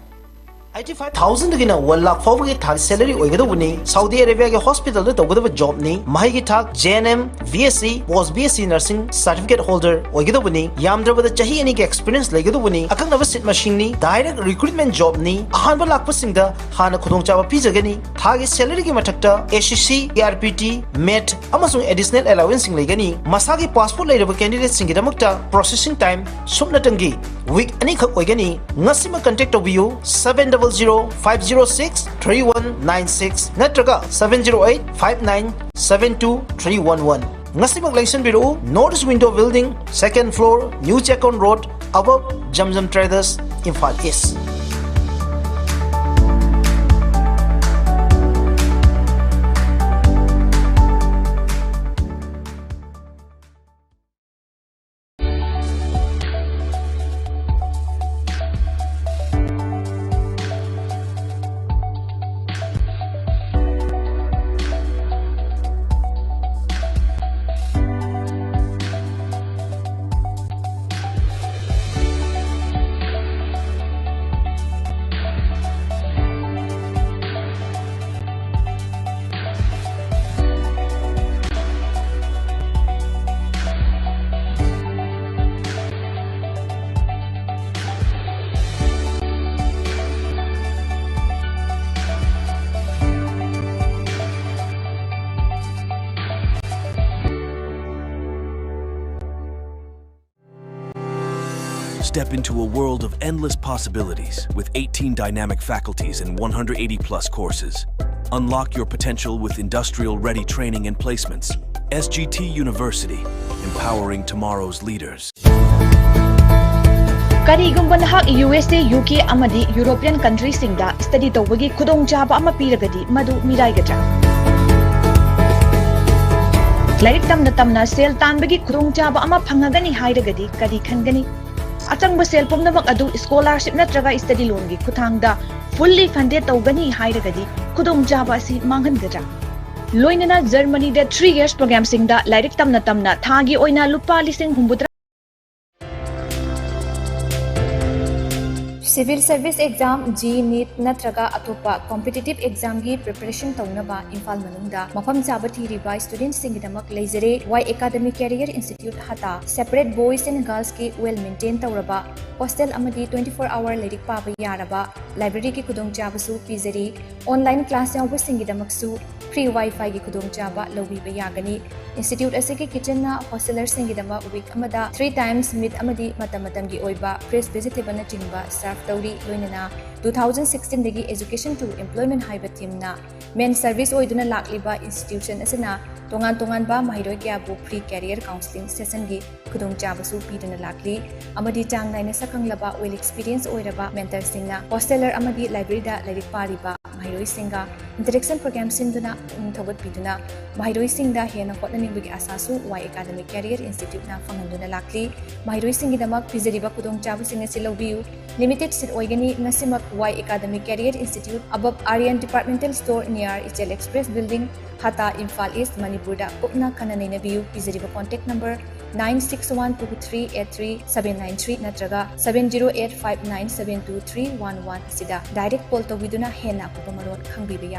ꯑꯩꯠꯇꯤ ꯐꯥꯏꯚ ꯊꯥꯎꯖꯟꯗꯒꯤꯅ ꯋꯥꯟ ꯂꯥꯈ ꯐꯥꯎꯕꯒꯤ ꯊꯥꯒꯤ salary ꯑꯣꯏꯒꯗꯧꯕꯅꯤ꯫ ꯁꯥꯎꯗꯤ ꯑꯔꯦꯕꯤꯌꯥꯒꯤ hospitalꯗ ꯇꯧꯒꯗꯕ jobꯅꯤ꯫ ꯃꯍꯩꯒꯤ ꯊꯥꯛ J N M, B S C, post B S C nursing certificate holder ꯑꯣꯏꯒꯗꯧꯕꯅꯤ꯫ ꯌꯥꯝꯗ꯭ꯔꯕꯗ ꯆꯍꯤ ꯑꯅꯤꯒꯤ experience ꯂꯩꯒꯗꯧꯕꯅꯤ꯫ ꯑꯀꯛꯅꯕ seat ꯃꯁꯤꯡꯅꯤ꯫ Direct recruitment jobꯅꯤ꯫ ꯑꯍꯥꯟꯕ ꯂꯥꯛꯄꯁꯤꯡꯗ ꯍꯥꯟꯅ ꯈꯨꯗꯣꯡꯆꯥꯕ ꯄꯤꯖꯒꯅꯤ꯫ ꯊꯥꯒꯤ salaryꯒꯤ ꯃꯊꯛꯇ A C C, A R P T, met ꯑꯃꯁꯨꯡ additional allowanceꯁꯤꯡ ꯂꯩꯒꯅꯤ꯫ ꯃꯁꯥꯒꯤ passport ꯂꯩꯔꯕ candidateꯁꯤꯡꯒꯤꯗꯃꯛꯇ processing time ꯁꯨꯞꯅꯇꯪꯒꯤ week ꯑꯅꯤꯈꯛ ꯑꯣꯏꯒꯅꯤ꯫ ꯉꯁꯤꯃꯛ contact ꯇꯧꯕꯤꯌꯨ, seven double zero five zero six three one nine six ꯅꯠꯇ꯭ꯔꯒ seven zero eight five nine seven two three one one꯫ ꯉꯁꯤꯃꯛ ꯂꯦꯡꯁꯤꯟꯕꯤꯔꯛꯎ꯫ North East Window Building, second floor, New Checkon Road, above Jam Jam Traders, Imphal East. Step into a world of endless possibilities with eighteen dynamic faculties and one hundred eighty plus courses. Unlock your potential with industrial ready training and placements. S G T University, empowering tomorrow's leaders. ꯀꯔꯤꯒꯨꯝꯕ ꯅꯍꯥꯛ U S A, U K ꯑꯃꯗꯤ European countryꯁꯤꯡꯗ study ꯇꯧꯕꯒꯤ ꯈꯨꯗꯣꯡꯆꯥꯕ ꯑꯃ ꯄꯤꯔꯒꯗꯤ, ꯃꯗꯨ ꯃꯤꯔꯥꯏꯒꯗ꯭ꯔꯥ? ꯂꯥꯏꯔꯤꯛ ꯇꯝꯅ ꯇꯝꯅ ꯁꯦꯜ ꯇꯥꯟꯕꯒꯤ ꯈꯨꯗꯣꯡꯆꯥꯕ ꯑꯃ ꯐꯪꯉꯒꯅꯤ ꯍꯥꯏꯔꯒꯗꯤ ꯀꯔꯤ ꯈꯟꯒꯅꯤ? ꯑꯆꯪꯕ ꯁꯦꯜ ꯄꯨꯝꯅꯃꯛ ꯑꯗꯨ scholarship ꯅꯠꯇ꯭ꯔꯒ study loanꯒꯤ ꯈꯨꯠꯊꯥꯡꯗ fully funded ꯇꯧꯒꯅꯤ ꯍꯥꯏꯔꯒꯗꯤ ꯈꯨꯗꯣꯡꯆꯥꯕ ꯑꯁꯤ ꯃꯥꯡꯍꯟꯒꯗ꯭ꯔꯥ? ꯂꯣꯏꯅꯅ Germanyꯗ three years programꯁꯤꯡꯗ ꯂꯥꯏꯔꯤꯛ ꯇꯝꯅ ꯇꯝꯅ ꯊꯥꯒꯤ ꯑꯣꯏꯅ ꯂꯨꯄꯥ ꯂꯤꯁꯤꯡ ꯍꯨꯝꯐꯨꯇꯔꯥ Civil Service Exam, J E E, NEET ꯅꯠꯇ꯭ꯔꯒ ꯑꯇꯣꯞꯄ competitive examꯒꯤ preparation ꯇꯧꯅꯕ ꯏꯝꯐꯥꯜ ꯃꯅꯨꯡꯗ ꯃꯐꯝ ꯆꯥꯕ ꯊꯤꯔꯤꯕ studentꯁꯤꯡꯒꯤꯗꯃꯛ ꯂꯩꯖꯔꯦ꯫ Y Academy Career Institute ꯍꯇꯥ꯫ Separate boys and girlsꯀꯤ well maintain ꯇꯧꯔꯕ hostel ꯑꯃꯗꯤ twenty four hour ꯂꯥꯏꯔꯤꯛ ꯄꯥꯕ ꯌꯥꯔꯕ libraryꯒꯤ ꯈꯨꯗꯣꯡꯆꯥꯕꯁꯨ ꯄꯤꯖꯔꯤ꯫ Online class ꯌꯥꯎꯕꯁꯤꯡꯒꯤꯗꯃꯛꯁꯨ free wifiꯒꯤ ꯈꯨꯗꯣꯡꯆꯥꯕ ꯂꯧꯕꯤꯕ ꯌꯥꯒꯅꯤ꯫ Institute ꯑꯁꯤꯒꯤ kitchenꯅ hostelerꯁꯤꯡꯒꯤꯗꯃꯛ week ꯑꯃꯗ three times meat ꯑꯃꯗꯤ ꯃꯇꯝ ꯃꯇꯝꯒꯤ ꯑꯣꯏꯕ fresh vegetableꯅꯆꯤꯡꯕ serve ꯇꯧꯔꯤ꯫ ꯂꯣꯏꯅꯅ two thousand sixteenꯗꯒꯤ Education to Employment ꯍꯥꯏꯕ themeꯅ main service ꯑꯣꯏꯗꯨꯅ ꯂꯥꯛꯂꯤꯕ institution ꯑꯁꯤꯅ ꯇꯣꯉꯥꯟ ꯇꯣꯉꯥꯟꯕ ꯃꯍꯩꯔꯣꯏ ꯀꯌꯥꯕꯨ free career counselling sessionꯒꯤ ꯈꯨꯗꯣꯡꯆꯥꯕꯁꯨ ꯄꯤꯗꯨꯅ ꯂꯥꯛꯂꯤ ꯑꯃꯗꯤ ꯆꯥꯡ ꯅꯥꯏꯅ ꯁꯛꯈꯪꯂꯕ, well experience ꯑꯣꯏꯔꯕ mentorꯁꯤꯡꯅ hosteler ꯑꯃꯗꯤ libraryꯗ ꯂꯥꯏꯔꯤꯛ ꯄꯥꯔꯤꯕ ꯃꯍꯩꯔꯣꯏꯁꯤꯡꯒ interaction program ꯁꯤꯟꯗꯨꯅ ꯄꯨꯛꯅꯤꯡ ꯊꯧꯒꯠꯄꯤꯗꯨꯅ ꯃꯍꯩꯔꯣꯏꯁꯤꯡꯗ ꯍꯦꯟꯅ ꯍꯣꯠꯅꯅꯤꯡꯕꯒꯤ ꯑꯥꯁꯥꯁꯨ Y Academy Career Instituteꯅ ꯐꯪꯍꯟꯗꯨꯅ ꯂꯥꯛꯂꯤ꯫ ꯃꯍꯩꯔꯣꯏꯁꯤꯡꯒꯤꯗꯃꯛ ꯄꯤꯖꯔꯤꯕ ꯈꯨꯗꯣꯡꯆꯥꯕꯁꯤꯡ ꯑꯁꯤ ꯂꯧꯕꯤꯌꯨ꯫ Limited seat ꯑꯣꯏꯒꯅꯤ꯫ ꯉꯁꯤꯃꯛ Y Academy Career Institute, above Aryan Departmental Store, near Ichel Express Building, ꯍꯇꯥ, ꯏꯝꯐꯥꯜ ꯏꯁ꯭ꯠ, ꯃꯅꯤꯄꯨꯔꯗ ꯀꯨꯞꯅ ꯈꯟꯅ ꯅꯩꯅꯕꯤꯌꯨ꯫ ꯄꯤꯖꯔꯤꯕ contact number nine six one two three eight three seven nine three ꯅꯠꯇ꯭ꯔꯒ seven zero eight five nine seven two three one one ꯑꯁꯤꯗ direct call ꯇꯧꯕꯤꯗꯨꯅ ꯍꯦꯟꯅ ꯑꯀꯨꯞꯄ ꯃꯔꯣꯜ ꯈꯪꯕꯤꯕ ꯌꯥꯒꯅꯤ꯫